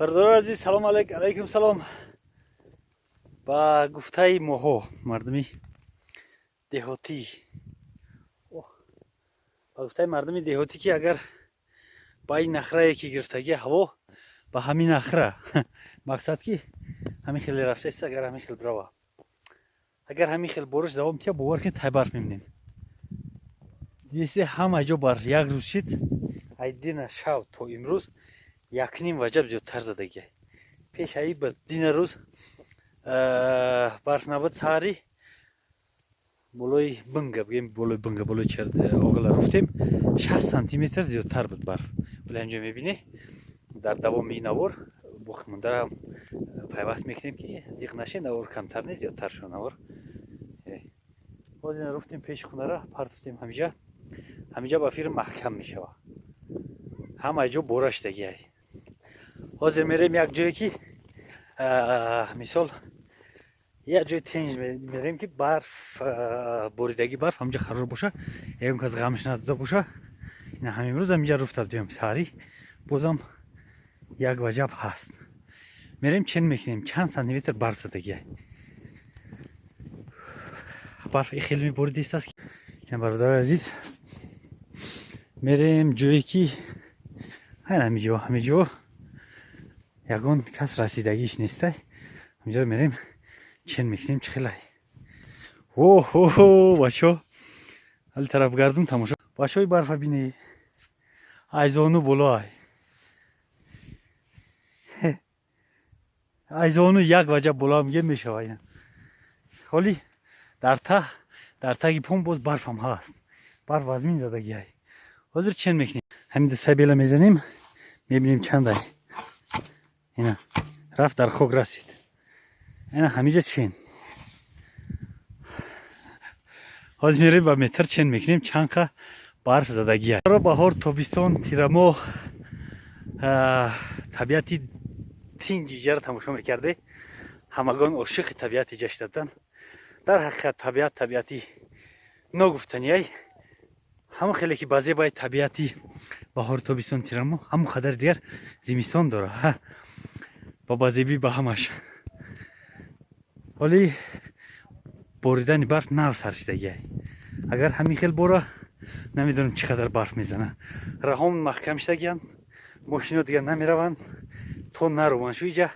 Бародари азиз, салом алейк, алейкум салом. Ба гуфтаи моҳо, мардуми деҳотӣ, ба гуфтаи мардуми деҳотӣ, ки агар ба ин нахрае ки гирифтагӣ ҳаво, ба ҳамин нахра мақсад ки ҳамин хеле рафтаист, агар ҳамин хел бирава, агар ҳамин хел бориш давом тия, бовар кунед, тай барф мебинем. Дисе ҳама ҷо барф. Як рӯз шид, ай дина шав то имрӯз якним ваҷаб зиёдтар задагия. Пеш аи ба дина рӯз барф набуд. Саҳари болои бинга, бигем, болои бинга, болои оғила руфтем, 60 сантиметр зиёдтар буд барф. Вале ҳамҷо мебинӣ, дар давоми ин навор боқимондаам пайваст мекунем, ки зиқ наше. Навор камтар не, зиёдтар шуд навор. Ҳозир руфтем пеши хунара, партуфтем ҳамиҷа. Ҳамиҷа ба фирм маҳкам мешава, ҳама ҷо бора шудагиай. Ҳозир мерем як ҷое ки, мисол, як ҷои тенҷ мерем, ки барф, боридагӣ барф ҳамҷа қарор боша, ягон кас ғамш надода боша. Ина ҳамин рӯз ҳаминҷа руфта будем саҳарӣ, бозам як ваҷаб ҳаст. Мерем, чен мекунем, чанд сантиметр барф задагиай. Барф хеле меборидист аст. Бародари азиз, мерем ҷое ки ҳамиҷо, ҳамиҷо ягон кас расидагиш нестай. Ҳамиҷо мерем, чен мекунем, чӣ хелай. Оҳо, бачо, ҳали тараф гардум, тамошо. Бачои, барфа бинӣ, айзону боло, ай айзону як ваҷаб боло ҳам мешава. Ина ҳоли дар та, дар таги пом боз барфам ҳаст, барф вазмин задагиай. Ҳозир чен мекунем, ҳамин сабела мезанем, мебинем чандай. Ина рафт, дар хок расид. Ина ҳамиҷа чен. Ҳозир мерем, ба метр чен мекунем, чанд қа барф задагия. Баҳор, тобистон, тирамоҳ табиати тинҷи иҷаро тамошо мекарде, ҳамагон ошиқи табиати иҷа шуда буданд. Дар ҳақиқат табиат табиати ногуфтаниай. Ҳамон хеле ки базебаи табиати баҳор, тобистон, тирамоҳ, ҳамон қадари дигар зимистон дора ба базебӣ, ба ҳамаш. Ҳоли боридани барф нав сар шудагиай. Агар ҳамин хел бора, намедонам, чӣ қадар барф мезана. Раҳом маҳкам шудагиянд, мошино дигар намераванд, то наруванд. Шу иҷа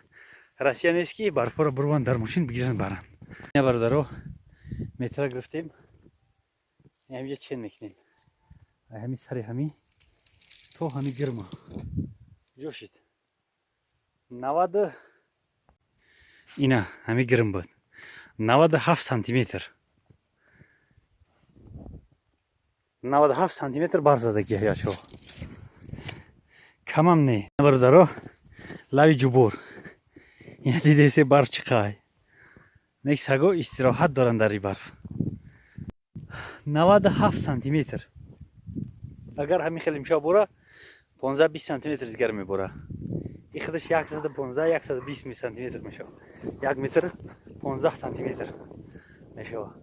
Россия нест, ки барфҳоро бурванд, дар мошин бигиранд, баранд. Бародаро, метра гирифтем, ҳамиҷа чен мекунем. Ҳами сари ҳами то ҳами гирма ҷо шид наваду, ина ҳами гирм буд, 97 сантиметр, 97 сантиметр барф задагӣ. Ячо, камам не, бародаро. Лави ҷубор ина дидесе, барф чиқай. Нек саго истироҳат доранд дар и барф. 97 сантиметр. Агар ҳамин хел имшаб бора, 15-20 сантиметр дигар мебора. И худаш 115, 120 сантиметр мешава, 1 метр 15 сантиметр мешава.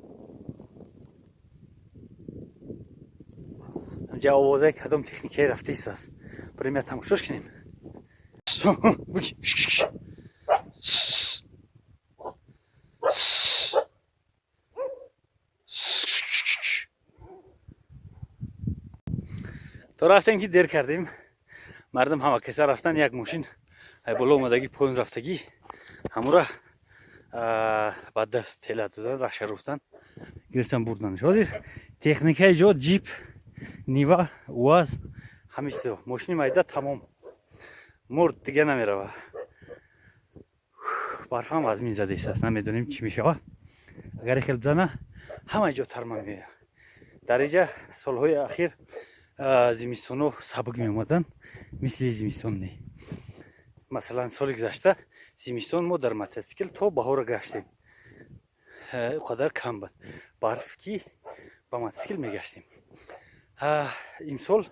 Ҳамҷа овозаи кадом техникаи рафтист аст, барем, я тамошош кунем. То рафтем ки дер кардем, мардум ҳама каса рафтан. Як мошин ай боло омадагӣ, поён рафтагӣ, ҳамура ба даст тела додан, раша руфтан, гирифтан, бурданш. Ҳозир техникаи ҷо ҷип, Нива, УАЗ, ҳами чизо. Мошини майда тамом мурд, дига намерава. Барфам вазмин задест аст, намедонем, чӣ мешава. Агар хел бизана, ҳама ҷо тарма меояд. Дар иҷа солҳои ахир зимистоно сабук меомаданд, мисли зимистон не. Масалан, соли гузашта зимистон мо дар мотоцикл то баҳора гаштем, қадар кам буд барф, ки ба мотоцикл мегаштем. Имсол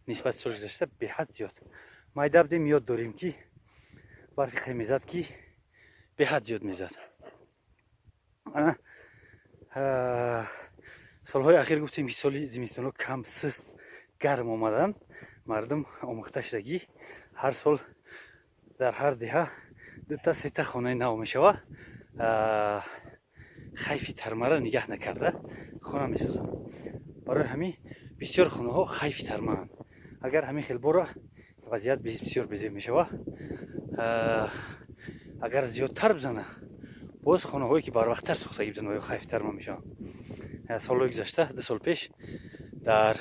нисбати соли гузашта беҳад зиёд. Майда будем, ёд дорем, ки барфи қай мезад, ки беҳад зиёд мезад. Солҳои ахир гуфтем, ки соли зимистоно кам, сист, гарм омаданд, мардум омӯхта шудагӣ, ҳар сол. Дар ҳар деҳа дута сета хонаи нав мешава. Хайфи тармара нигаҳ накарда хона месозанд. Барои ҳамин бисёр хонаҳо хайфи тармаанд. Агар ҳамин хел бора, вазъият бисёр безеб мешава. Агар зиёдтар бизана, боз хонаҳое ки барвақттар сохтагӣ буданд, ё хайфи тарма мешаванд. Солҳои гузашта, 2 сол пеш, дар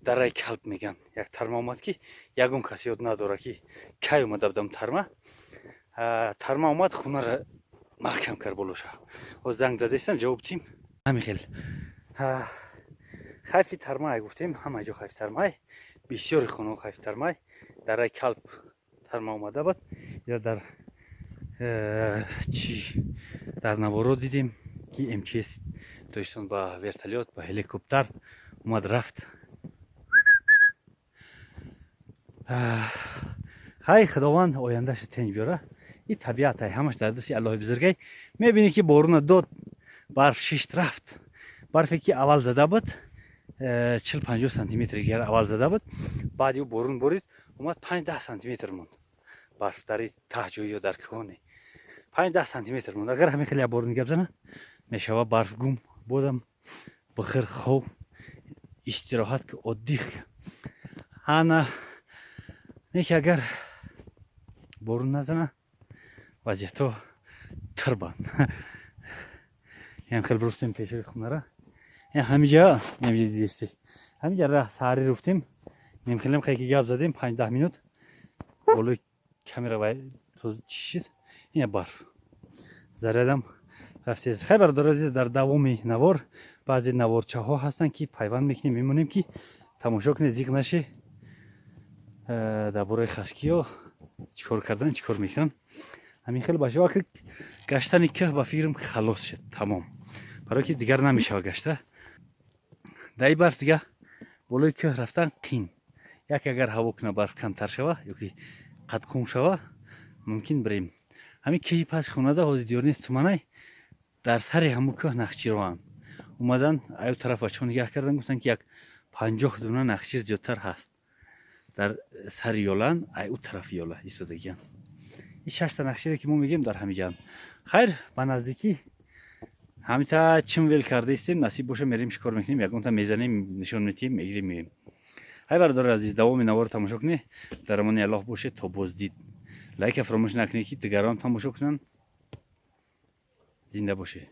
дараи Калб меган як тарма омад, ки ягон кас ёд надорад, ки кай омада будам. Тарма омад, хонаро маҳкам кард болоша. Ҳоз занг задаистан, ҷавоб тим. Ҳамин хел хайфи тармай гуфтем, ҳама ҷо хайфи тармай, бисёри хонаҳо хайфи тармай. Дараи Калб тарма омада буд. Ё дар чи дар наворо дидем, ки МЧС Тоҷикистон ба вертолёт, ба ҳеликоптер омад, рафт. Хай, Худованд ояндаша тенҷ биёра. И табиатай, ҳамаш дар дасти Аллоҳи бузургай. Мебинӣ, ки боруна дод, барф шишт, рафт. Барфе ки аввал зада буд, 40-50 сантиметр дигар аввал зада буд, баъди ӯ борун борид, омад, 5-10 сантиметр монд барф дар таҳ ҷои ё дар кӯҳоне 5-10 сантиметр монд. Агар ҳамин хеле борун гап зана, мешава барф гум, бозам бихир, хоб, истироҳат ки, отдых. Ана не ки агар борун назана, вазъиятҳо тирбанд. Ям хел бирустем пешои хонара, ҳамиҷа ҳамиҷа дидисти, ҳамиҷа ра саҳари руфтем, немхелем ки гап задем 5-10 минут болои камера вай чишид. Ина барф зарядам рафтез. Хай, бародари азиз, дар давоми навор баъзе наворчаҳо ҳастанд, ки пайванд мекунем, мемонем, ки тамошо кунед, зиқ наши. Дар бораи хаскиё чӣ кор кардан, чӣ кор мекунанд. Ҳамин хел башава ки гаштани кӯҳ ба фикрам халос шуд, тамом, барое ки дигар намешава гашта дар ин барф. Дига болои кӯҳ рафтан қин. Як агар ҳаво куна, барф камтар шава ёки қадқум шава, мумкин бирем. Ҳамин кӯҳи паси хонада ҳозир диёр нест, туманай. Дар сари ҳамун кӯҳ нахчироанд омадан. Аю тараф бачаҳо нигаҳ кардан, гуфтанд, ки як 50 дуна нахчир зиёдтар ҳаст дар сари ёлан, ай ӯ тарафи ёла истодагиян. Ин шашта нахчире, ки мо мегӯем, дар ҳамиҷаанд. Хайр, ба наздикӣ ҳамита чим вел карда истем, насиб боша, мерем, шикор мекунем, ягонта мезанем, нишон метиҳем, мегирем, меоем. Ҳай, бародари азиз, давоми наворо тамошо кунед. Дар амони Аллоҳ бошед, то боздид. Лайка фаромӯш накунед, ки дигарон тамошо кунанд. Зинда бошед.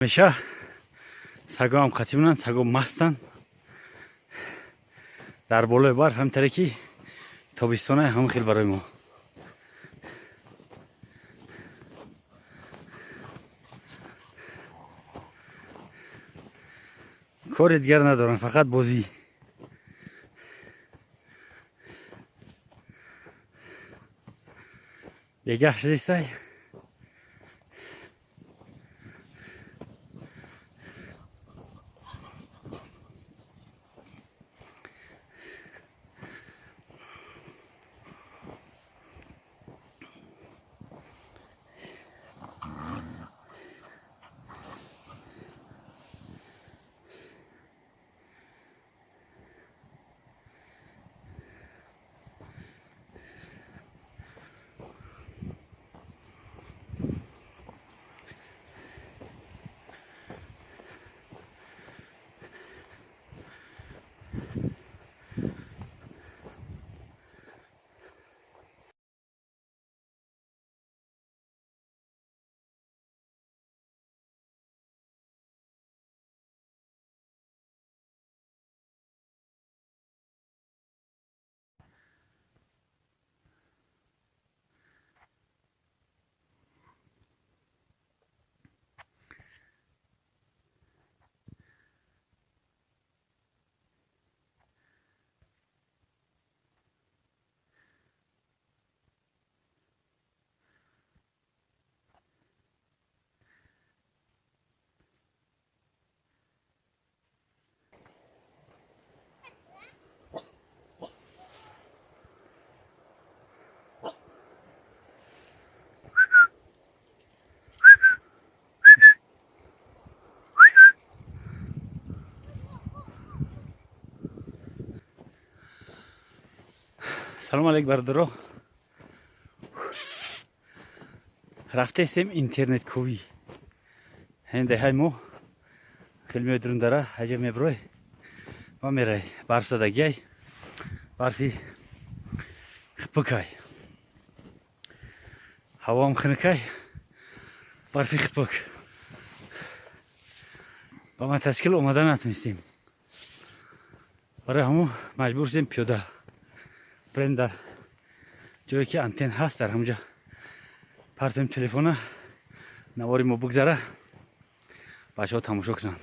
Ҳамеша сагоам қатӣ монанд, саго мастанд дар болои барф. Ҳамтаре ки тобистона, ҳамон хел барои мо. Кори дигар надоранд, фақат бозӣ. Бегаҳ шудистай. Салом алейк, бародаро. Рафтаистем интернетковӣ. Ҳамин деҳаи мо хеле меои дара, ҳаҷа меброй ва мерай. Барф задагиай, барфи хипукай, ҳавоам хинукай, барфи хипук. Ба мотосикл омада натунистем, барои ҳамун маҷбур шудем пиёда бирем. Дар ҷое ки антен ҳаст, дар ҳамунҷа партоем телефона, навори мо бугзара, бачаҳо тамошо кунанд.